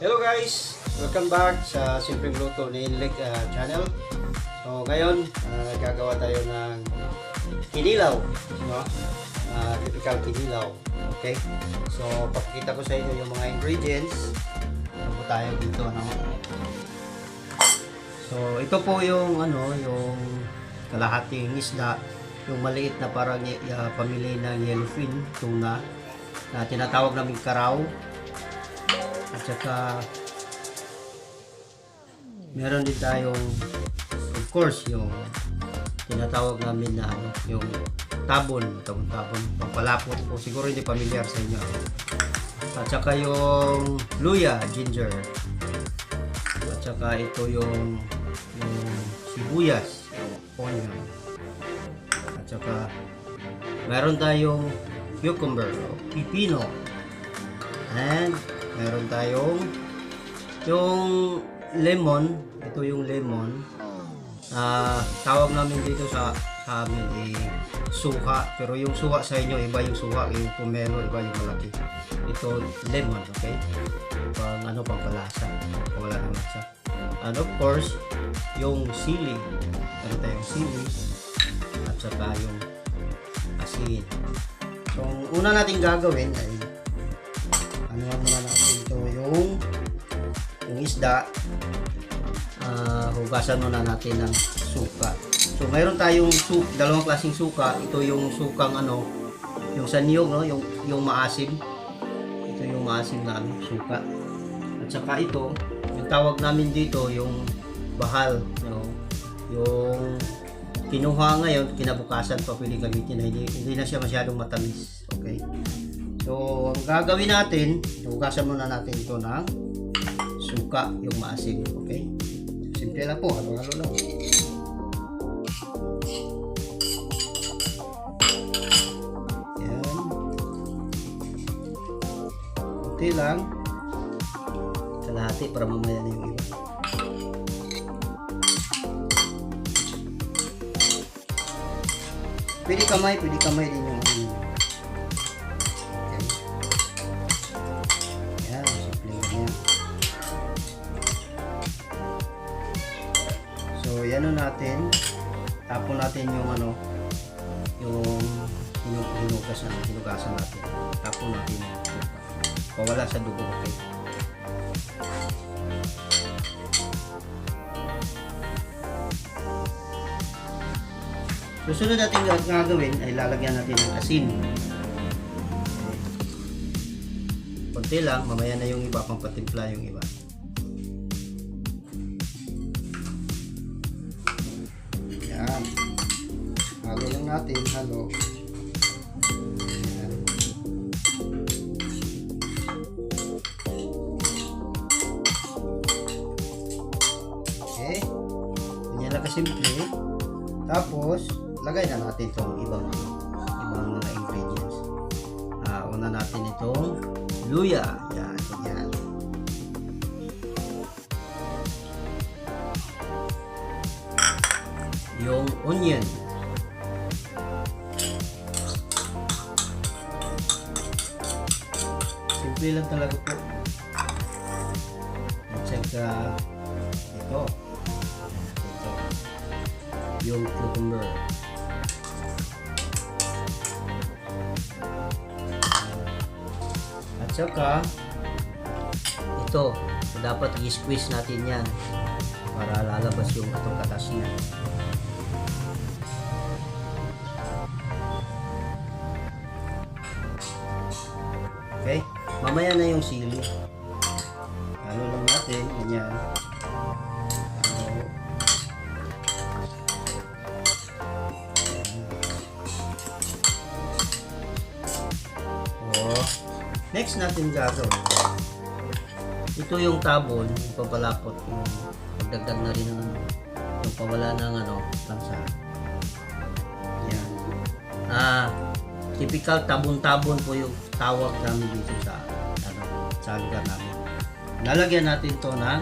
Hello guys! Welcome back sa Simpleng Luto ni Inlik channel. So ngayon, gagawa tayo ng kinilaw, no? Typical kinilaw. Okay? So papakita ko sa inyo yung mga ingredients. Ano po tayo dito, ano? So ito po yung ano, yung kalahating isda, yung maliit na parang pamilya ng yellowfin tuna na tinatawag namin karaw. At saka meron din tayong, of course, yung tinatawag namin na ano, yung tabon, tabon-tabon, pampalapot po. Siguro hindi familiar sa inyo. At saka yung luya, ginger. At saka ito yung sibuyas, yung onion. At saka meron tayong cucumber, o pipino. And meron tayong yung lemon, ito yung lemon. Tawag namin dito sa amin eh suha, pero yung suha sa inyo iba yung suha, yung pomelo iba yung malaki. Ito lemon, okay? Pang ano, pang palasa, wala ng lasa. And of course, yung sili. Meron tayong sili at saka yung asin. So, ang una nating gagawin ay ano muna natin ito yung isda. Hugasan muna natin ng suka. So mayroon tayong dalawang klaseng suka. Ito yung sukang ano, yung sa niyog, no, yung maasim. Ito yung maasim na ano, suka. At saka ito, yung tawag namin dito yung bahal, no? Yung kinuha ngayon, kinabukasan pa pwede gamitin na hindi na siya masyadong matamis. Okay? So, ang gagawin natin, hugasan muna natin ito ng suka, yung maasim. Okay? Simple lang po, halo-halo lang. Yan. Kunti lang. Kalahati para mamaya na yung iba. Pwede kamay din yung ano. Okay. Yan, simple lang yan. So, yan na natin. Tapon natin yung ano, yung hinugas na, hinugasan natin. Tapon natin yung suka. Pawala sa dugo, okay? Susunod natin gagawin ay lalagyan natin ng asin. Okay. Konti lang, mamaya na yung iba, pampatimpla yung iba. Yan. Halo lang natin, halo. Yan. Okay. Ganyan lang kasimple. Tapos, lagay na natin itong ibang mga ingredients. Una natin itong luya. Yan, ganyan. Yung onion. Simple lang talaga po. At saka ito. Ito. Yung cucumber. At saka ito, dapat i-squeeze natin yan para lalabas yung itong katas niya. Okay? Mamaya na yung sili. Halo lang natin, ganyan. Halo. So, next natin gagawin. Ito yung tabon, yung pabalapot, yung pagdagdag na rin ng ano, yung pawala ng ano, lansa. Yan. Typical tabon-tabon po yung tawag namin dito sa ano, sa lugar namin. Lalagyan natin to ng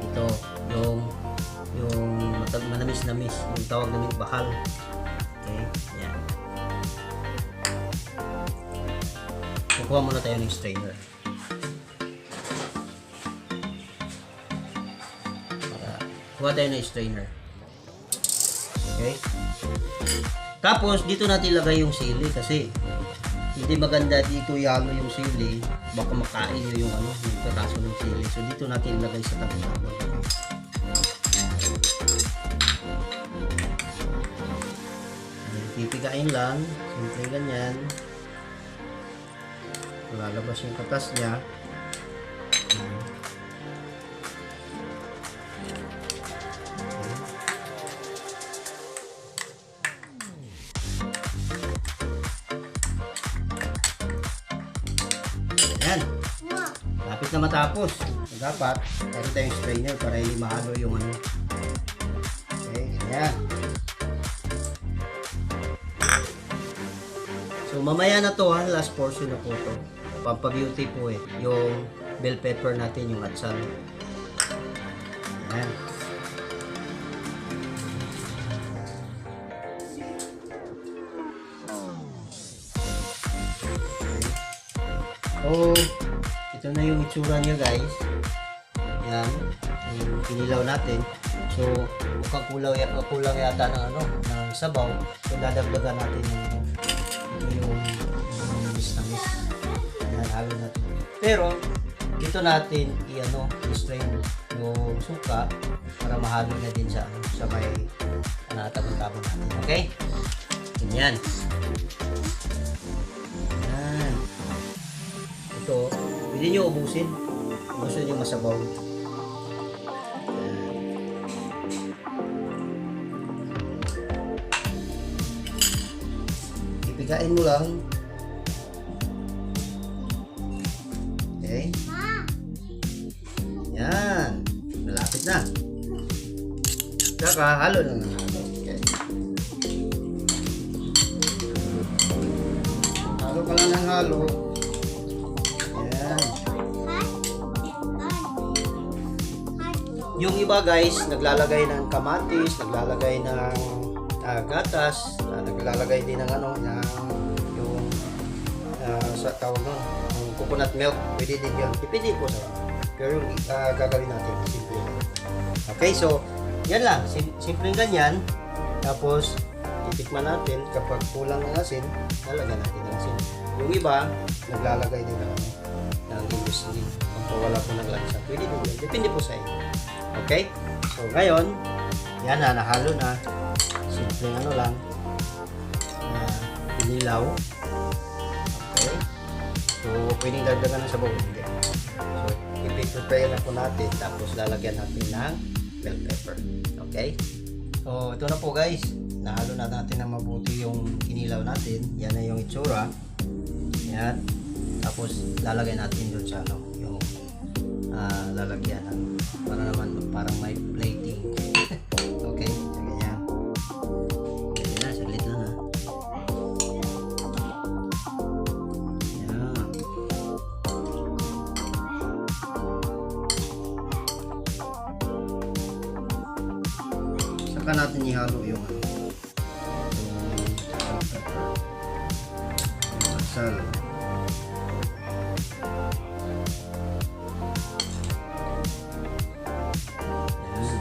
ito, yung manamis-namis, yung tawag namin bahal. Okay, yan. Kukuha muna tayo ng strainer. Kuha tayo ng strainer. Okay? Tapos, dito natin ilagay yung sili kasi hindi maganda dito yalo yung sili. Baka makain nyo yung, ano, yung peraso ng sili. So, dito natin ilagay sa tabon-tabon. Okay. Pipigain lang. Simple ganyan. Lalabas yung katas niya. Ayan. Lapit na matapos. So, dapat, meron tayong strainer para hindi mahalo yung ano. Okay, ayan. So, mamaya na to ha. Last portion na po to. Pampabeauty po eh. Yung bell pepper natin, yung atsal. Ayan. So, ito na yung itsura niya, guys. Yan. Yung kinilaw natin. So, mukhang kulang, kulang yata ng, ano, ng sabaw. So, dadagdagan natin yung, ito yung tamis-tamis. Yan, halo natin. Pero, dito natin i-ano, i-strain yung suka para mahalo na din sa, ano, sa may tabon-tabon natin. Okay? Ganyan. Yan. Ito, pwede nyo ubusin. Kung gusto nyo masabaw. Ipigain mo lang. Okay. Yan. Malapit na. Tsaka, halo lang ng halo. Okay. Halo ka lang ng halo. Yan. Yung iba guys, naglalagay ng kamatis, naglalagay ng gatas, naglalagay din ng ano, ng yung sa tawag nun, yung coconut milk, pwede din yun. Depende po sa pero yung gagawin natin, simple lang. Okay, so, yan lang. Simple ganyan. Tapos, titikman natin. Kapag kulang ng asin, lalagyan natin ng asin. Yung iba, naglalagay din ng, ano, ng industry. Pampawala po ng lansa. Pwede din yun. Depende po sa inyo. Okay? So, ngayon, yan na, nahalo na. Simpleng ano lang. Inilaw. Okay? So, pwedeng dagdagan ng sabaw. Hindi. So, i-prepare na po natin. Tapos, lalagyan natin ng bell pepper. Okay? So, ito na po guys. Nahalo na natin ng mabuti yung kinilaw natin. Yan na yung itsura. Yan. Tapos, lalagay natin doon sa ano, yung lalagyan ng, para naman parang may plating. Okay? So, ganyan. Ganyan na. Saglit lang ha. Yan. Saka natin ihalo yung ano, yung bell pepper. Yung asal. Yan.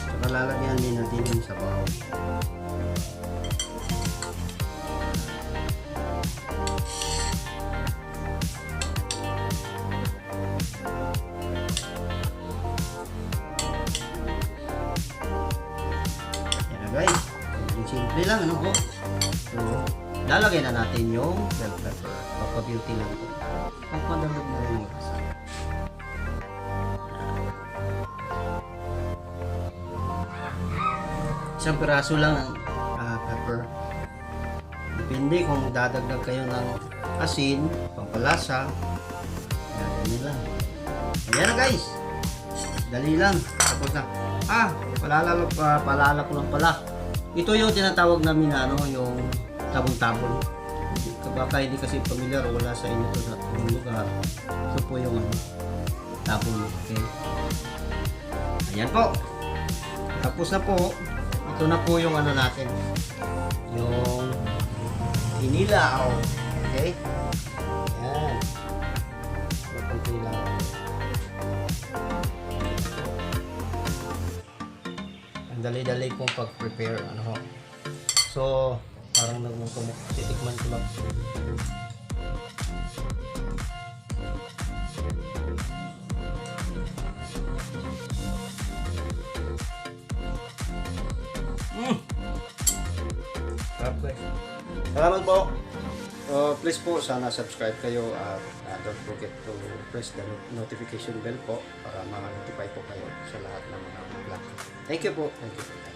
Saka lalagyan din natin yung sabaw. Yan na guys. Simple, simple lang ano po. So, lalagay na natin yung bell pepper. Papa-beauty lang po. Papadagdag na rin ng rasa. Isang piraso lang ng pepper. Depende kung dadagdag kayo ng asin, pampalasa. Yan, ganyan lang. Ayan na guys. Dali lang. Tapos na. Ah, paalala ko lang pala. Ito yung tinatawag namin na ano, yung tabon-tabon. Baka hindi kasi familiar, wala sa inyo to sa inyong lugar. Ito po yung ano, tabon. Okay. Ayan po. Tapos na po. Ito na po yung ano natin. Yung kinilaw. Okay? Ayan. Ito pong kinilaw. Ang dali-dali pong pag-prepare. Ano ho. So, parang nagutom ako. Titikman ko lang. Sarap, guys. Salamat po. Please po, sana subscribe kayo at don't forget to press the notification bell po para ma-notify po kayo sa lahat ng mga vlog. Thank you po. Thank you po.